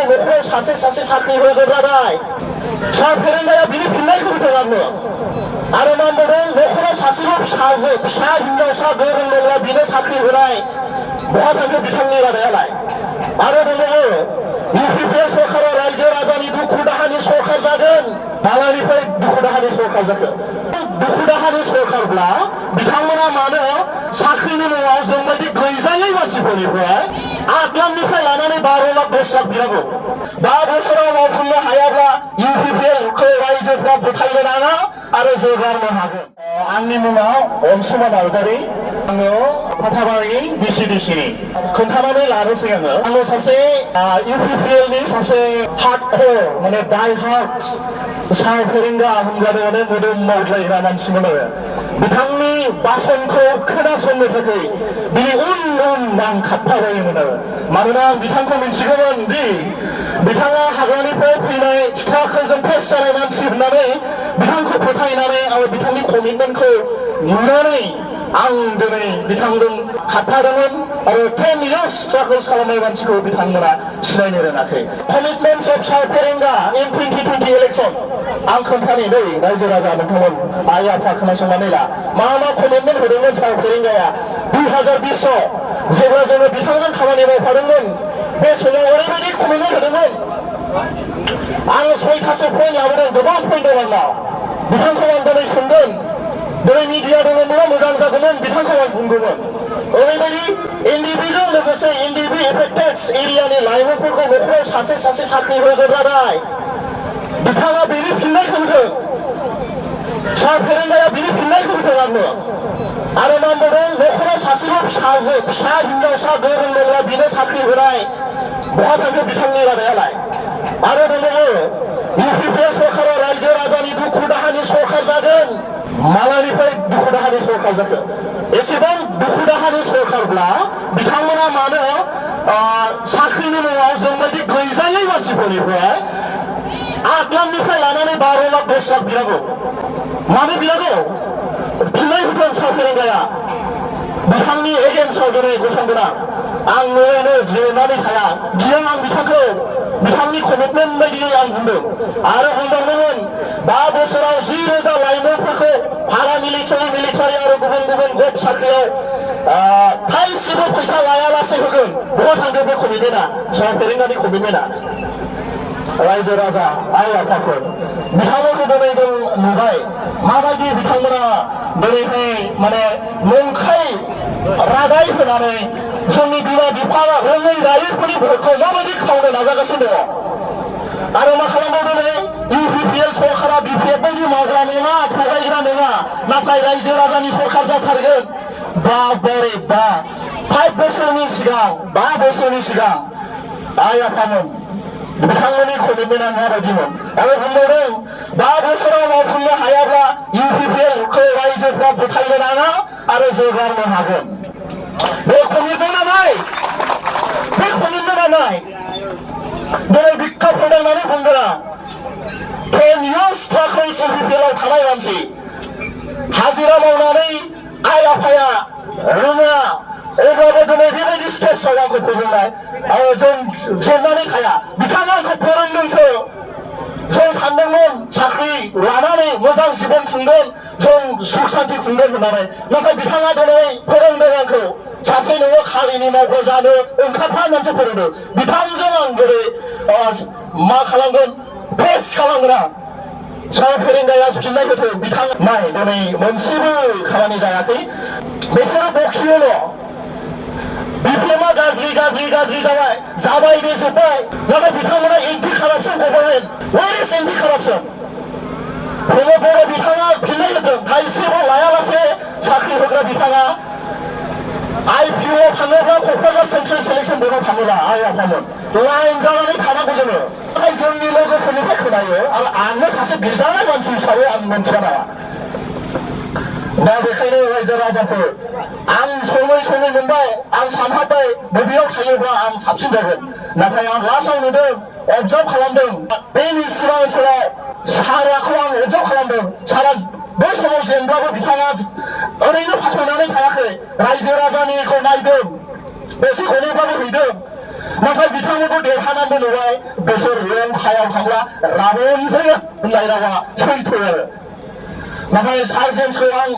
न'खराव सासे सासे साख्रि होग्रालाय फिसा फेरेंगाया बिनि फिननायखौ होदों आंनो आरो मा होनदों न'खराव सासेल' फिसा हिनजावसा गोरों दंब्ला बिनो साख्रि होनाय बहा थांखो बिथांनि रादायालाय आरो दंबावो इउपिपिएल सरकारा रायजो राजानि दुखु दाहानि सरकार जागोन मालानिफ्राय दुखु दाहानि सरकार जाखो दुखु दाहानि सरकारब्ला बिथांमोना मानो साख्रिनि मुङाव जोंबायदि गैजायै मानसिफोरनिफ्राय 8 लाखनिफ्राय लानानै 12 लाख 10 लाख बिनांगौ 5 बोसोराव मावफुंनो हायाब्ला इउपिपिएलखौ रायजोफ्रा फोथायनो नाङा आरो जौगानो हागोन आंनि मुङा अनसुमा नार्जारी आङो फाथाबारि बिसिडिसिनि खोन्थानानै लानोसै आङो सासे इउपिपिएलनि सासे हार्डकोर माने डाइ हार्ड साहा फेरेंगा होनब्लानो माने मोदोम मावज्लायग्रा मानसिमोन आरो बिथांनि भाषणखौ खोनासंनो थाखाय बिनि उन उन आं खारफाबायोमोन आरो मानोना आं बिथांखौ मिन्थिगौमोन दि बिथाङा हाग्रानिफ्राय फैनाय खिथाखोजों फेस जानाय मानसि होननानै बिथांखौ फोथायनानै आरो बिथांनि कमिटमेन्टखौ नुनानै आं दिनै बिथांजों खारफादोंमोन आरो 10 years स्ट्रागल खालामनाय मानसिखौ बिथांमोना सिनायनो रोङाखै कमिटमेन्ट्स अफ साहा फेरेंगा इन 2020 इलेक्सन आं खोन्थानि दै रायजो राजा नोंथांमोन आइ आफा खोनासंनानै ला मा कमिटमेन्ट होदोंमोन साहा फेरेंगाया 2020 जेब्ला जोङो बिथांजों खामानि मावफादोंमोन बे समाव ओरैबायदि कमिटमेन्ट होदोंमोन आं 6थासो पइन्ट लाबोदों गोबां पइन्ट दं आंनाव बिथांखौ आं दिनै सोंगोन दिनै मिडिया दङमोनब्ला मोजां जागौमोन बिथांखौ आं बुंगौमोन ओरैबायदि एनडिबिजों लोगोसे एनडिबि एफेक्टेड एरियानि लाइमोनफोरखौ न'खराव सासे सासे साख्रि होग्रालाय बिथाङा बिनि फिननायखौ होदों साहा फेरेंगाया बिनि फिननायखौ होदों आंनो आरो मा होनदों न'खराव सासेल' फिसा हिनजावसा गोरों दंब्ला बिनो साख्रि होनाय बहा थांखो बिथांनि रादायालाय आरो दंबावो इउपिपिएल सरकारा रायजो राजानि दुखु दाहानि सरकार जागोन मालानिफ्राय दुखु दाहानि सरकार जाखो एसेबां दुखु दाहानि सरकारब्ला बिथांमोना मानो साख्रिनि मुङाव जोंबायदि गैजायै मानसिफोरनिफ्राय 8 लाखनिफ्राय लानानै 12 लाख 10 लाख बिनांगौ मानो बिनांगौ फिननाय होदों साहा फेरेंगाया बिथांनि एगेन्स्टआव दिनै गसंगोन आं ओरैनो जिरायनानै थाया गिया आं बिथांखौ बिथांनि कमिटमेन्ट बायदियै आं बुंदों आरो बुंबावदोंमोन 5 बोसोराव 10,000 लाइमोनफोरखौ पारा मिलिटारि आरो गुबुन गुबुन गभ साख्रियाव थाइसेबो फैसा लायालासे होगोन बहा थांदों बे कमिटमेन्टआ साहा फेरेंगानि कमिटमेन्टआ रायजो राजा आइ आफाफोर बिथांमोनखौ दिनै जों नुबाय माबायदि बिथांमोना दिनैहाय माने नंखाय रादाय होनानै जोंनि बिमा बिफा रोङै रायफोरनि भटखौ माबायदि खावनो नाजागासिनो दङ आरो मा खालामबावदों दिनै इउपिपिएल सरकारा बिपिएफ बायदि मावग्रा नङा थगायग्रा नङा नाथाय रायजो राजानि सरकार जाथारगोन बारे 5 बोसोरनि सिगां आइ आफामोन बिथांमोननि कमिटमेन्टआ माबायदिमोन आरो बुंबावदों 5 बोसोराव मावफुंनो हायाब्ला इउपिपिएलखौ रायजोफ्रा फोथायनो नाङा आरो जौगानो हागोन बे कमिटमेन्टआ नाय दिनै बिखा फोदांनानै बुंगोन आं 10 years स्ट्रागल इउपिपिएलआव थानाय मानसि हाजिरा मावनानै आइ आफाया रोङा अब्लाबो दिनै बेबायदि स्टेजआव आंखौ फोरोंनाय आरो जों जेननानै थाया बिथाङा आंखौ फोरोंदोंसो जों सानदोंमोन साख्रि लानानै मोजां जिबन खुंगोन जों सुख सान्ति खुंगोन होननानै नाथाय बिथाङा दिनै फोरोंदों आंखौ सासे नोङो खालिनि मावग्रा जानो ओंखारफा होननानैसो फोरोंदों बिथांजों आं बोरै मा खालामगोन फेस खालामगोन आं साहा फेरेंगाया फिननाय होदों बिथां नाय दिनै मोनसेबो खामानि जायाखै बिसोरो बखियोल' बिपिएमआ गाज्रि जाबाय बे जोब्बाय नाथाय बिथांमोना anti corruption government where is anti corruption बर' बिथाङा फिननाय होदों थाइसेबो लायालासे साख्रि होग्रा बिथाङा आइपिअ थाङोब्ला क'क्राझार सेन्ट्रेल सिलेक्सन बर्डआव थाङोब्ला आइ आफामोन लाइन जानानै थानांगौ जोङो नाथाय जोंनि लोगोफोरनिफ्राय खोनायो आंनो सासे बिजानाय मानसि हिसाबै आं मोनथिया नामा दा बेखायनो रायजो राजाफोर आं सङै मोनबाय आं सानहाबबाय बबेयाव थायोब्ला आं साबसिन जागोन नाथाय आं लास्टआव नुदों अबजार्भ खालामदों बे निसिरा ओनसोलाव साराखौ आं अबजार्भ खालामदों सारा बै समाव जेनब्लाबो बिथाङा ओरैनो फासयनानै थायाखै रायजो राजानिखौ नायदों बेसे गनोब्लाबो हैदों नाथाय बिथांमोनखौ देरहानानै नुबाय बिसोर रंखायाव थांब्ला राबनजों होननाय रावा सैथो आरो नाथाय सार जेम्सखौ आं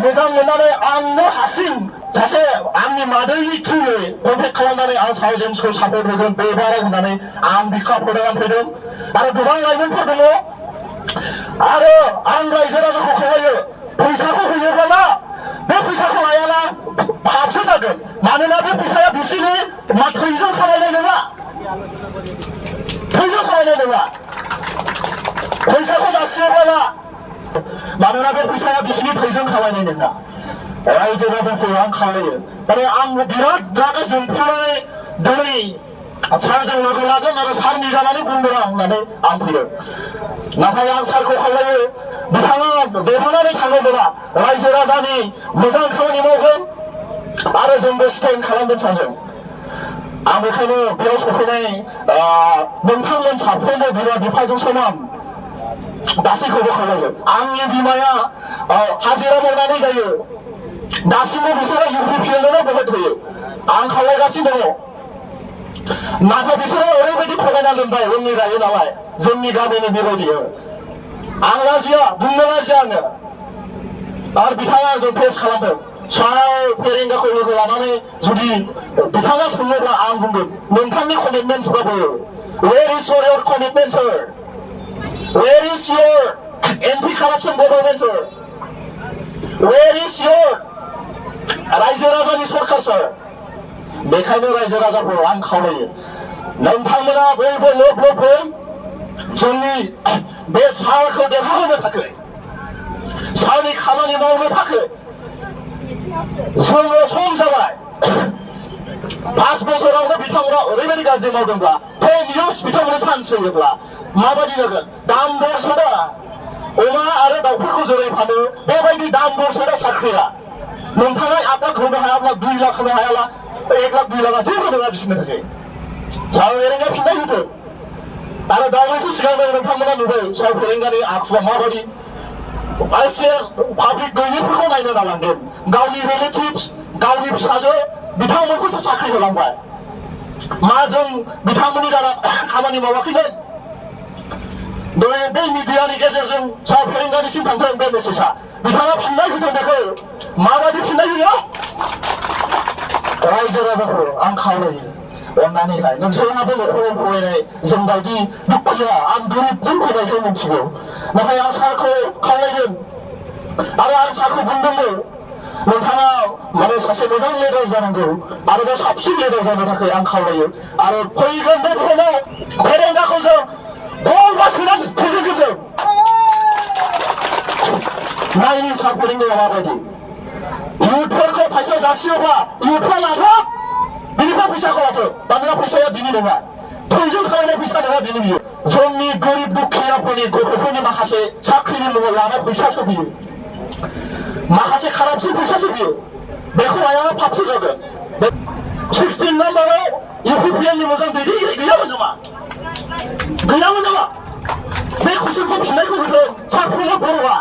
मोजां मोननानै आंनो हारसिं सासे आंनि मादैनि थ्रुयै कन्टेक्ट खालामनानै आं सार जेम्सखौ सापर्ट होगोन बे बाराव होननानै आं बिखा फोरमायनानै फैदों आरो गोबां लाइमोनफोर दङ आरो आं रायजो राजाखौ खावलायो फैसाखौ होयोब्ला बे फैसाखौ लायाला फाबसो जागोन मानोना बे फैसाया बिसोरनि थैजों खामायनाय नङा थैजों खामायनाय नङा फैसाखौ जासियोब्ला मानोना बे फैसाया बिसोरनि थैजों खामायनाय नङा रायजो राजाखौ आं खावलायो माने आं बिराद रागा जोंफुनानै दिनै सारजों लोगो लागोन आरो सारनि जानानै बुंदों आं होननानै आं फैदों नाथाय आं सारखौ खावलायो बिथाङा देरहानानै थाङोब्ला रायजो राजानि मोजां खामानि मावगोन आरो जोंबो स्टेन्ड खालामगोन सारजों आं बेखायनो बेयाव सफैनाय नोंथांमोन साफ्रोमबो बिमा बिफाजों समान गासैखौबो खावलायो आंनि बिमाया हाजिरा मावनानै जायो दासिमबो बिसोरो UPPLनो भट होयो आं खावलायगासिनो दङ नाथाय बिसोरो ओरैबायदि थगायना दोनबाय उननि रायो नालाय जोंनि गामिनि बेबायदि आं लाजिया बुंनो लाजिया आङो आरो बिथाङा आंजों फेस खालामदों सार फेरेंगाखौ लोगो लानानै जुदि बिथाङा सोङोब्ला आं बुंगोन नोंथांनि कमिटमेन्ट्सबाबो where is your commitment sir where is your anti corruption government sir where is your रायजो राजानि सरकार सार बेखायनो रायजो राजाखौ आं खावलायो नोंथांमोना बयबो लोब लोबै जोंनि बे सारखौ देरहाहोनो थाखाय सारनि खामानि मावनो थाखाय जोङो सम जाबाय 5 बोसोरावनो बिथांमोना ओरैबायदि गाज्रि मावदोंब्ला 10 years बिथांमोना चान्स होयोब्ला माबायदि जागोन दाम दरसो दा अमा आरो दाउफोरखौ जेरै फानो बेबायदि दाम दरसो दा साख्रिया नोंथाङा 8 लाख होनो हायाब्ला 2 लाख होनो हायाब्ला 1 लाख 2 लाखा जेबो नङा बिसोरनि थाखाय सार फेरेंगा फिननाय होदों आरो दावबायसो सिगांनो नोंथांमोना नुबाय सार फेरेंगानि आखुआ माबायदि एसे पाब्लिक गैयिफोरखौ नायनो नालांदों गावनि रिलेटिभ्स गावनि फिसाजो बिथांमोनखौसो साख्रि होलांबाय मा जों बिथांमोननि जाना खामानि मावाखैमोन बे मिडियानि गेजेरजों सार फेरेंगानिसिम थांदों बे मेसेजआ बिथाङा फिननाय होदों बेखौ माबायदि फिननाय होयो रायजो राजाखौ आं खावलायो अन्नानैहाय नोंसोरहाबो न'खराव फरायनाय जोंबायदि दुखुया आं गोरिबजों फैनायखौ मिथिगौ नाथाय आं सारखौ खावलायदों आरो आं सारखौ बुंदोंमोन नोंथाङा माने सासे मोजां लिडार जानांगौ आरोबाव साबसिन लिडार जानो थाखाय आं खावलायो आरो फैगोन बे भटआव फेरेंगाखौ जों गल बासोनानै फेजेनगोन जों नायनि सार फेरेंगाया माबायदि इउथफोरखौ फैसा जासियोब्ला इउथफ्रा लागोन बिनिफ्राय फैसाखौ लाथो मानोना फैसाया बिनि नङा थैजों खामायनाय फैसा नङा बिनि बियो जोंनि गोरिब दुखियाफोरनि गथ'फोरनि माखासे साख्रिनि मुङाव लानाय फैसासो बियो माखासे खाराबसिन फैसासो बियो बेखौ लायाबा फाबसो जागोन 16 नाम्बाराव UPPLनि मोजां दैदेनगिरि गैयामोन नामा गैयामोन नामा बे कुइसनखौ फिननायखौ होदों साफ्रोमबो बर'आ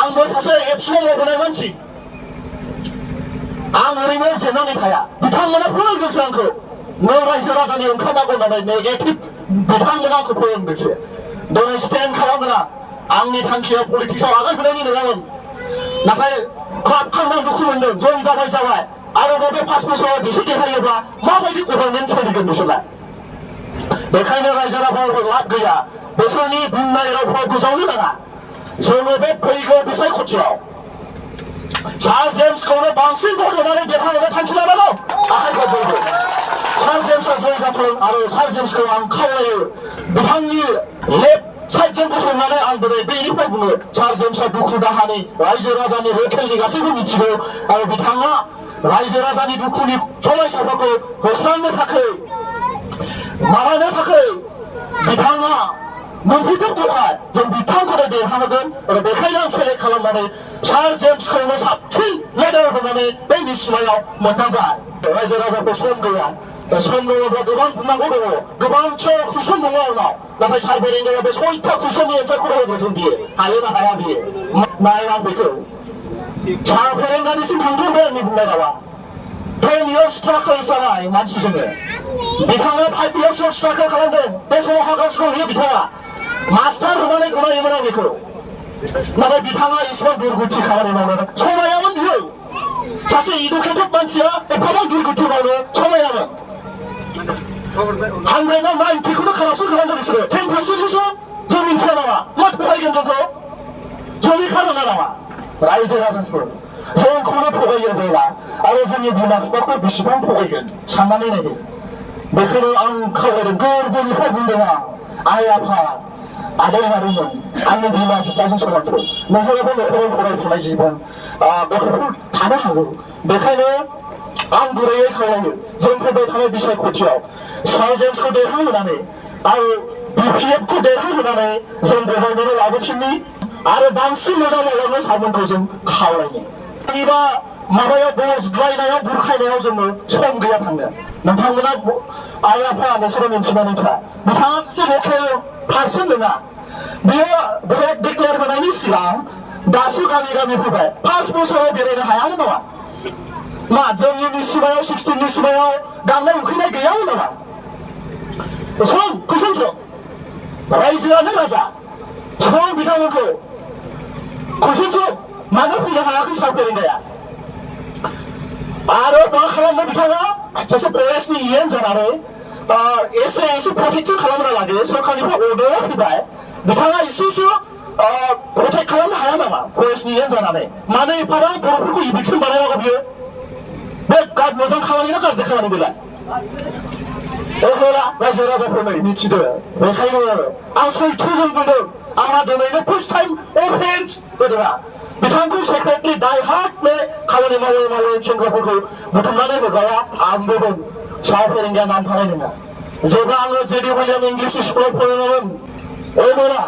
आंबो सासे एबसुआव मावबोनाय मानसि आं ओरैनो जेननानै थाया बिथांमोना फोरोंदोंसो आंखौ नों रायजो राजानि ओंखारनांगौ होननानै नेगेटिभ बिथांमोना आंखौ फोरोंदोंसो दिनै स्टेन्ड खालामगोन आंनि थांखिया पलिटिक्सआव आगान होनायनि नङामोन नाथाय खालामखांना दुखु मोनदों जों जाबाय आरोबाव बे 5 बोसोराव बिसोर देरहायोब्ला माबायदि गभर्नमेन्ट सोलिगोन बिसोरलाय बेखायनो रायजो राजाफोरबो लाब गैया बिसोरनि बुंनाय रावफोराव गोजावनो नाङा जोङो बे फैगौ बिसायख'थियाव सार जेम्सखौनो बांसिन भट होनानै देरहाहोनो थांखि लानांगौ आखाइखौ बयबो सार जेम्सआ जय जाथों आरो सार जेम्सखौ आं खावलायो बिथांनि लेफ्ट साइडजों गसंनानै आं दिनै बेनिफ्राय बुङो सार जेम्सआ दुखु दाहानि रायजो राजानि लकेलनि गासैबो मिथिगौ आरो बिथाङा रायजो राजानि दुखुनि समयसाफोरखौ होस्रांनो थाखाय माबानो थाखाय बिथाङा मोनफैथोबखौहाय जों बिथांखौनो देरहाहोगोन आरो बेखायनो आं सेलेक्ट खालामनानै सार जेम्सखौनो साबसिन लिडार होनानै बे मिसिमायाव मोननांबाय रायजो राजाफोर सम गैया सम दङब्ला गोबां बुंनांगौ दङ गोबांथार कुइसन दङ आंनाव नाथाय सार फेरेंगाया बे 6था कुइसननि एन्सारखौ होग्रोथों बियो हायो ना हाया बियो नाय आं बेखौ सार फेरेंगानिसिम थांथों बे आंनि बुंनाय रावा 10 years स्ट्रागल जानाय मानसि जोङो बिथाङा 5 इयार्सआव स्ट्रागल खालामदों बे समाव हाग्रासुखौ होयो बिथाङा मास्टार होनानै गनायोमोन आं बेखौ नाथाय बिथाङा इसेबां दुर्गुथि खामानि मावनो समायामोन बियो सासे इडुकेटेड मानसिया एफाबां दुर्गुथि मावनो समायामोन 100आव 90खौनो कारापसन खालामदों बिसोरो 10%ल'सो जों मिन्थिया नामा मा थगायगोन जोंखौ जोंनि खारना नामा रायजो राजाफोर जोंखौनो थगायो बेला आरो जोंनि बिमा बिफाखौ बेसेबां थगायगोन साननानै नायदो बेखौनो आं खावलायदों गोरबोनिफ्राय बुंदों आं आइ आफा आदै मादैमोन आंनि बिमा बिफाजों समानफोर नोंथाङाबो न'खराव फरायफुनाय जिबन गथ'फोर थानो हागौ बेखायनो आं गुरैयै खावलायो जों फैबाय थानाय बिसायख'थियाव सार्जेन्सखौ देरहाहोनानै आरो BPFखौ देरहाहोनानै जों गभर्नमेन्टआव लाबोफिननि आरो बांसिन मोजां मावलांनो सारमोनखौ जों खावलायो एबा माबायाव बज्लायनायाव बुरखायनायाव जोङो सम गैया थांनो नोंथांमोना आइ आफा नोंसोरो मिन्थिनानै था बिथाङा सासे लकेल पार्सन नङा बियो भट डिक्लेयार होनायनि सिगां दासो गामि गामि फैबाय 5 बोसोराव बेरायनो हायामोन नामा मा जोंनि सिमायाव 16नि सिमायाव गांनाय उखैनाय गैयामोन नामा सों कुइसन सों रायजोआनो राजा सों बिथांमोनखौ कुइसन सों मानो फैनो हायाखै सार फेरेंगाया आरो मा खालामनो बिथाङा सासे फरेस्टनि इएन जानानै एसे प्रटेक्सन खालामनो लागे सरकारनिफ्राय अर्डार फैबाय बिथाङा एसेसो प्रटेक्ट खालामनो हाया नामा फरेस्टनि इएन जानानै मानो एफाबां बर'फोरखौ इभिक्सन बानायनांगौ बियो बे मोजां खामानि ना गाज्रि खामानि बेलाय अब्ला रायजो राजाफोरनो मिथिदो बेखायनो आं सैथोजों बुंदों आंहा दिनैनो फार्स्ट टाइम अफेन्स होदों बिथांखौ सेक्रेटलि डाइहार्ड बे खामानि मावै सेंग्राफोरखौ बुथुमनानै होग्राया आंबो दं सार फेरेंगाया नाम थानाय नङा जेब्ला आङो जेडि उइलियाम इंलिश स्कुलाव फरायदोंमोन अब्ला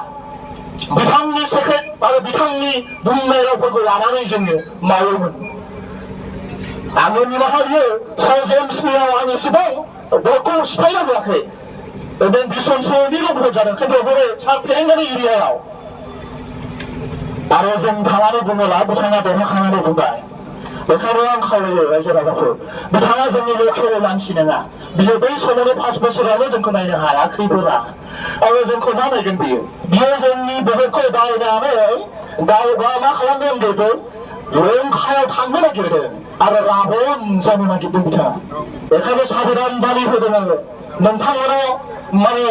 बिथांनि सेक्रेट आरो बिथांनि बुंनाय रावफोरखौ लानानै जोङो मावोमोन आङो निमाहा बियो सार जेम्सनियाव आं एसेबां भटखौ सिफायना होआखै बे बिसनसोनिल' भट जादों खिन्थु हरै सार फेरेंगानि एरियायाव आरो जों थांनानै बुङोब्ला बिथाङा देरहाखांनानै बुंबाय बेखायनो आं खावलायो रायजो राजाफोर बिथाङा जोंनि लकेल मानसि नङा बियो बै समावनो 5 बोसोरावनो जोंखौ नायनो हायाखैबोला आरो जोंखौ मा नायगोन बियो जोंनि भटखौ बायनानै गावबा मा खालामदों बेखौ लंकायाव थांनो नागिरदों आरो राबन जानो नागिरदों बिथाङा बेखायनो साबधान बालि होदों आङो नोंथांमोना माने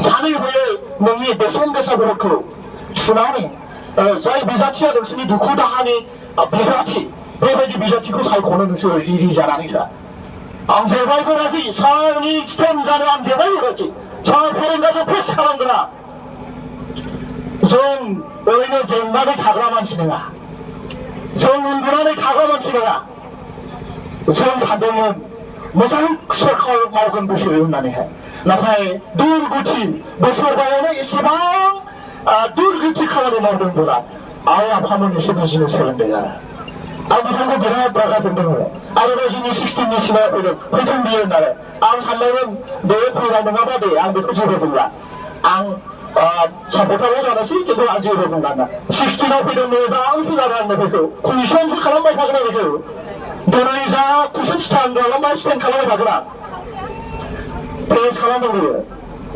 सानै हयै नोंनि बेसेन गोसा भटखौ थुनानै जाय बिजाथिया नोंसोरनि दुखु दाहानि बिजाथि बेबायदि बिजाथिखौ सायख'नो नोंसोर रेडि जानानै था आं जेब्लायबो राजि सारनि स्टेम जानो आं जेब्लायबो राजि सार फेरेंगाजों फेस खालामग्रा जों ओरैनो जेंनानै थाग्रा मानसि नङा जों उन्दुनानै थाग्रा मानसि नङा जों सानदोंमोन मोजां सरकार मावगोन बोसोर होननानैहाय नाथाय दुर्गुथि बोसोरबायावनो एसेबां दुर्गुथि खामानि मावदोंब्ला आइ आफामोन एसे बुजिनो सोलोंदों आं बिथांखौ बिराद रागा जोंदों आरो जोंनि 16नि सिमायाव फैथों बियो होननानै आं सानदोंमोन बे फैनाय नङाबा दे आं बेखौ जेबो बुंला आं सापर्टारल' जानोसै खिन्थु आं जेबो बुंला ना 16आव फैदों मोजांसो जादों आंनो बेखौ कुइसनसो खालामबाय थागोन आं बेखौ दिनै जा कुइसन स्टेन्ड खालामबाय स्टेन्ड खालामबाय थागोन आं फेस खालामदों बियो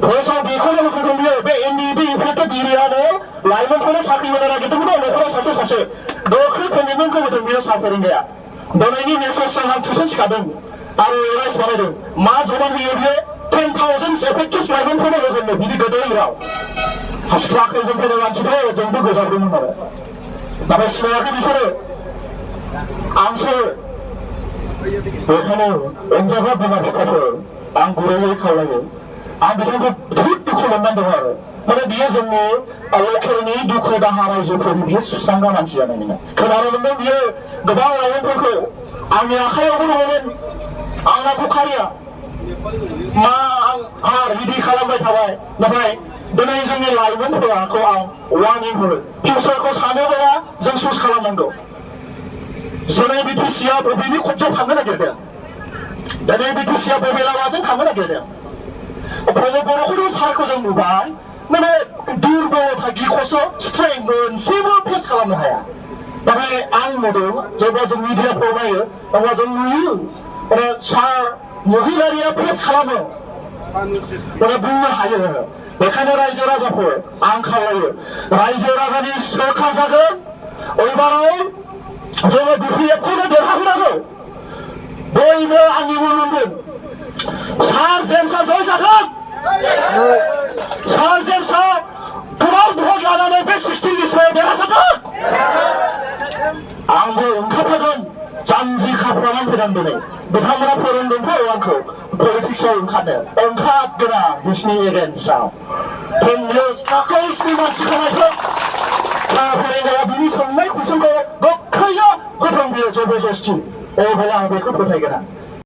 फेसाव बेखौनो होखोदों बियो बे NEB इफेक्टेड एरियानो लाइमोनफोरनो साख्रि होनो नागिरदोंमोन न'खराव सासे गोख्रै कमिटमेन्टखौ होदों बियो सार फेरेंगाया दिनैनि मेसेजजों आं कुइसन सिखादों आरो राइस बानायदों मा जबान होयो बियो 10,000 एफेक्टेड लाइमोनफोरनो होगोननो बिनि गोदै राव हास्लाखै जों फैनाय मानसिफोर जोंबो गोजावदोंमोन आरो नाथाय सिनायाखै बिसोरो आंसो बेखायनो अनजाग्रा बिमा बिफाफोर आं गुरैयै खावलायो आं बिथांखौ बहुद दुखु मोननांदों आरो माने बियो जोंनि लकेलनि दुखु दाहा रायजोफोरनि बियो सुस्रांग्रा मानसि जानाय नङा खोनानो मोनदों बियो गोबां लाइमोनफोरखौ आंनि आखायावबो दङमोन आंना बुखारिया मा आंहा रेडि खालामबाय थाबाय नाथाय दिनै जोंनि लाइमोनफोरखौ आं वार्निं हरो फिउचारखौ सानोब्ला जों चुज खालामनांगौ दिनै BTCआ बबेनि खबजाव थांनो नागिरदों दिनै BTCआ बबे लामाजों थांनो नागिरदों बर'खौनो सारखौ जों नुबाय माने दुर्बलथा गिख'सो स्ट्रेंथ मोनसेबो फेस खालामनो हाया नाथाय आं नुदों जेब्ला जों मिडियाफ्राव नायो अब्ला जों नुयो माने सार 여기라리야 프레스 खालामो 내가 बुंनो हायो बेखायनो रायजो राजाफोर आं खावलायो रायजो राजानि सोरखार जागोन एबाराव जोङो BPFखौनो देरहाहोनांगौ बयबो आंनि उन सार जेम्सआ जय जागोन सार जेम्सआ गोबां भट लानानै बे 60नि सायाव देरहासागोन आंबो ओंखारफागोन जानजि खाफ्रानानै फैदों दिनै बिथांमोना फोरोंदोंथ' आंखौ पलिटिक्सआव ओंखारनो ओंखारगोना बिसिनि एगेन्स्टआव गासैनि मानसिखौ फोरोंग्राया बिनि सोंनाय कुइसनखौ गोख्रैनो गोथों बियो जबरदस्ति अब्ला आं बेखौ फोथायगोन